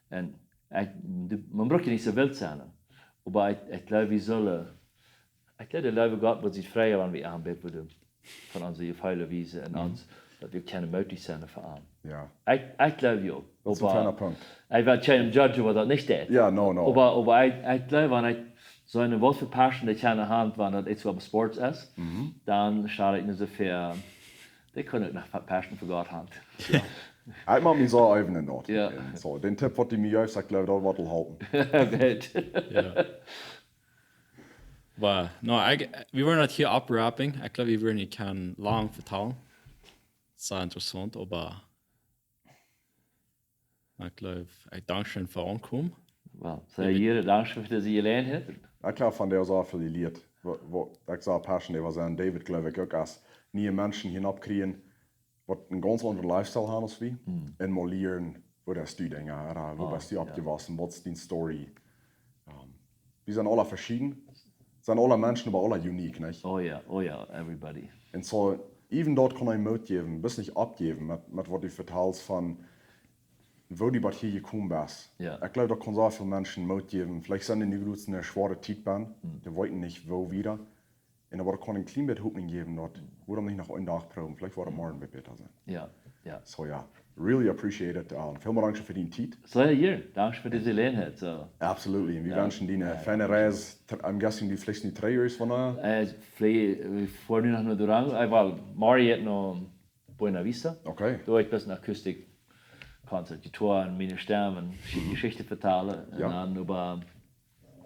Un ekj, de, maun brukt je nich soo wilt sennen. Oba ekj, ekj jleew, wie sellen, ekj jleew, de leewe Gott woat sikj freien, wan wie aunbäden wudden. Von onse Jefeele wiesen un ons, daut wie kjennen moodich sennen fa am. Ekj, ekj jleew jo. Daut es een feina Punkt. Ekj well kjeenem judgen, waut daut nich deit. Oba, oba ekj, ekj jleew, wan ekj soo een waut fa Passion dee kjennen haben, wan daut ieescht opp Sports es, dan stal ekj mie soo väa, dee kjennen uk noch Passion fa Gott haben. Ekj mott mie soo äwen en daut. Un soo, dän Tipp, waut du mie jeefst, ekj jleew, daut woat aul halpen. Oba, no, ekj, wie woaren daut hia opwrappen. Ekj jleew, wie woaren hia kjennen lang vetalen. Sea interessaunt, oba ekj jleew, ekj dank scheen fa aunkomen. Well, sea jieren, dank scheen fa dise Jeläajenheit. Ekj jleew, von dee es aul väl jelieet. Waut, waut ekj soo Passion äwa sennen, David, jleew ekj uk, aus niee Menschen hia oppkjrieen, waut een gaunz aundren lifestyle haben aus wie, un mol lieren, woo best du, Dinja, ooda woo best du oppjewossen, waut es dien Story? Wie sent aula veschieden, sent aula Menschen, oba aula unique, nich? Oh jo, oh jo, everybody. Un soo, äwen daut kaun een Moot jäwen, bloos nich oppjäwen met, met waut du vetalst von, woo du bat hia jekomen best. Ekj jleew, daut kaun soo väl Menschen Moot jäwen. Veleicht sent dee nu groots en eene schwoare Tiet benne, dee weeten nich, woo wieda. Un dan woat daut kjeen kjlien bät Hopninj jäwen, daut, wuarom nich noch een Dach proowen? Veleicht woat daut morjen bät bäta sennen. Soo jo, really appreciate it. Välmol dank scheen fa diene Tiet. Sea jieren. Dank scheen fa dise Jeläajenheit. Absolutely. Un wie wenschen die eene feine Reis. I'm guessing du flichst nu trigj von doa? Ekj flie-, ekj foa nu no Durango. Ekj woa morjen no Buena Vista. Doa woa ekj bloos een Akustik Concert, Jittoa un miene Stemm un Jeschichten vetalen. Un dan äwa,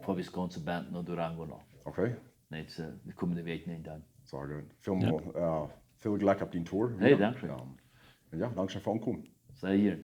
foa wie gaunze Band no Durango no. Nä, de kjemende Wäakj nich dan. Sea goot. Väl Glück opp dien Tour. Hey, dank scheen. Jo, dank scheen fa aunkomen. Sea jieren.